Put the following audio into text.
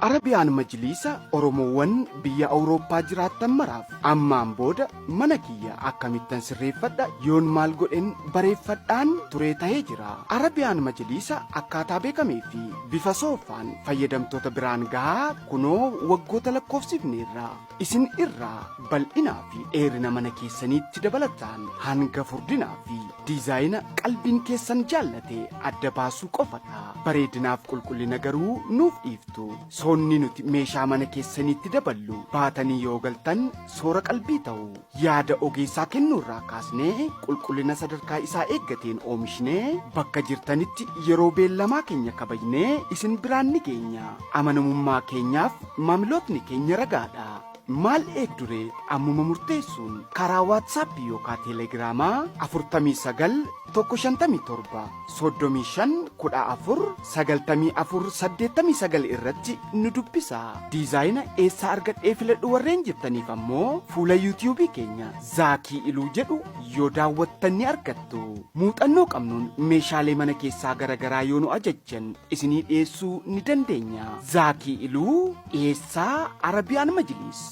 Arabiyaan Majliisa Oromoowwan biyya Awurooppaa jiraattan maraaf ammaan booda mana kiyya akkamittan sirreeffadha yoon maal godhen bareeffadhaan turee tahee jira. Arabiyaan Majliisa akkaataa beekamee fi bifa soofaan fayyadamtoota biraan gahaa kunoo waggoota lakkoofsifneerra. Isin irraa bal'inaa fi dheerina mana keessaniitti dabalataan hanga furdinaa fi diizaayina qalbiin keessan jaallate adda baasuu qofadha. Bareedinaaf qulqullina garuu nuuf dhiiftu. Soonni nuti meeshaa mana keessaniitti daballu baatanii yoo galtan soora qalbii ta'u. Yaada ogeessaa kennuurraa kaasnee qulqullina sadarkaa isaa eeggateen oomishnee bakka jirtanitti yeroo beellamaa keenya kabajnee isin biraan ni geenya. Amanamummaa keenyaaf maamilootni keenya ragaadha. Maal eegduree ammuma murteessuun karaa waatsaappii yookaa teelegiraamaa 49 157 35 14 94 89 irratti nu dubbisaa. Diizaayina eessaa argadhee filadhu warreen jettaniif ammoo fuula yuutiyuubii keenya Zaakii Iluu jedhu yoo daawwattan ni argattu. Muuxannoo qabnuun meeshaalee mana keessaa garagaraa yoo nu ajajjan isinii dhiyeessuu ni dandeenya. Zaakii Iluu dhiyeessaa Arabiyaan Majliis.